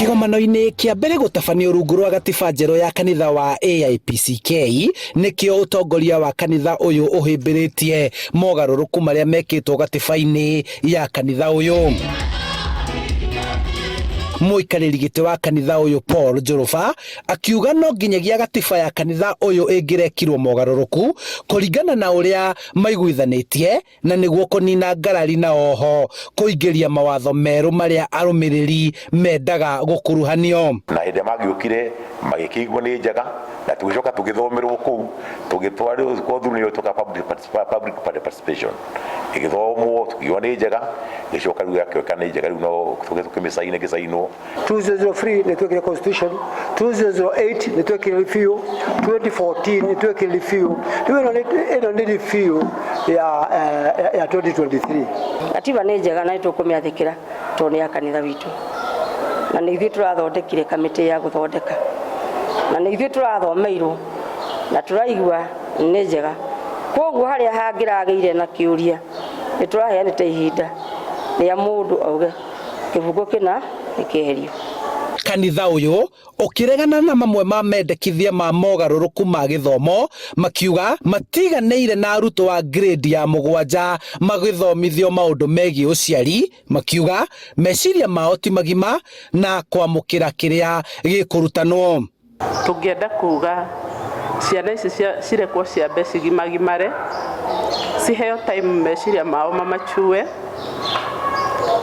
Kĩgomano-inĩ kĩa mbere gũtabanio rungu rwa gatiba njerũ ya kanitha wa AIPCK nĩkĩo ũtongoria wa kanitha ũyũ ũhĩmbĩrĩtie mogarũrũku marĩa mekĩtwo gatiba-inĩ ya kanitha ũyũ. Mũikarĩri gĩtĩ wa kanitha ũyũ Paul Njũrũba akiuga no nginyagia gatiba ya kanitha ũyũ ĩngĩrekirwo mogarũrũku kũringana na ũrĩa maiguithanĩtie na nĩguo kũnina ngarari na oho kũingĩria mawatho merũ marĩa arũmĩrĩri mendaga gũkuruhanio. Na hĩndĩ ĩrĩa mangĩũkire magĩkĩigua nĩ njega na tũgĩcoka tũgĩthomerwo kũu tũgĩtwarĩrwo kwa through nĩyo ĩtwĩkaga public participation ĩgĩthomwo tũkiuga nĩ njega ĩgĩcoka rĩu yakĩoka nĩ njega rĩu no tũkĩmĩcaina ĩgĩcainwo. 2003 nĩ twekire constitution, 2008 nĩ twekire review, 2014 nĩ twekire review, rĩu ĩno nĩ ĩno nĩ review ya ya 2023. Gatiba nĩ njega na nĩ tũkũmĩathĩkĩra tondũ nĩ ya kanitha witũ na nĩ ithuĩ tũrathondekire kamĩtĩ ya gũthondeka na nĩ ithuĩ tũrathomeirwo na tũraigua nĩ njega. Koguo harĩa hangĩragĩire na kĩũria nĩ tũraheanĩte ihinda rĩa mũndũ auge kĩbungo kĩna gĩkĩeherio. Kanitha ũyũ ũkĩregana na mamwe ma mendekithia ma mogarũrũku ma gĩthomo makiuga matiganĩire na arutwo a grade ya mũgwanja magĩthomithio maũndũ megiĩ ũciari makiuga meciria mao ti magima na kwamũkĩra kĩrĩa gĩkũrutanwo. Tũngĩenda kuga ciana ici cirekwo ciambe cigimagimare, ciheo time meciria mao mamachue,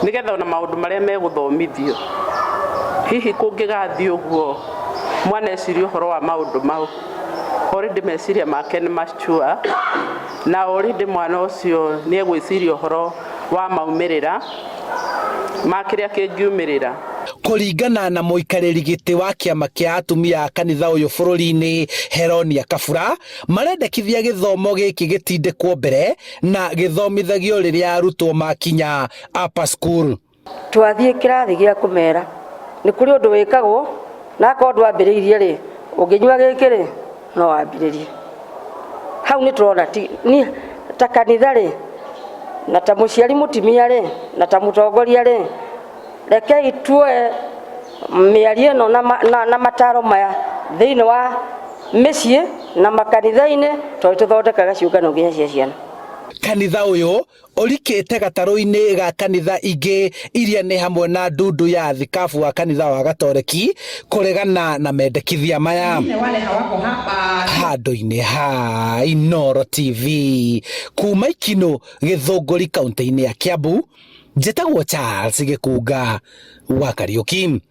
nĩgetha ona maũndũ marĩa megũthomithio, hihi kũngĩgathiĩ ũguo mwana ecirie ũhoro wa maũndũ mau, already meciria make nĩ mature, na already mwana ũcio nĩ egwĩciria ũhoro wa maumĩrĩra ma kĩrĩa kĩngiumĩrĩra. Kũringana na mũikarĩri gĩtĩ wa kĩama kĩa atumia a kanitha ũyũ bũrũri-inĩ Heronia Kabura, marendekithia gĩthomo gĩkĩ gĩtindĩkwo mbere na gĩthomithagio rĩrĩa arutwo makinya upper school. Twathiĩ kĩrathi gĩa kũmera nĩ kũrĩ ũndũ wĩkagwo na akorwo ndwambĩrĩirie rĩ, ũngĩnyua gĩkĩ rĩ, no wambĩrĩrie. Hau nĩ tũrona ti ni ta kanitha rĩ, na ta mũciari mũtumia rĩ, na ta mũtongoria rĩ, rekei tuoe mĩario ĩno na, na, na mataro maya thĩinĩ wa mĩciĩ na makanitha-inĩ tondũ tũthondekaga ciũngano nginya cia ciana. Kanitha ũyũ ũrikĩte gatarũ-inĩ ga kanitha ingĩ iria nĩ hamwe na ndundu ya thikabu wa kanitha wa Gatoreki kũregana na mendekithia maya. Handũ-inĩ ha Inooro TV kuma Ikinũ Gĩthũngũri kaũntĩ-inĩ ya Kiambu, njĩtagwo Charles Gĩkunga wa Kariũki.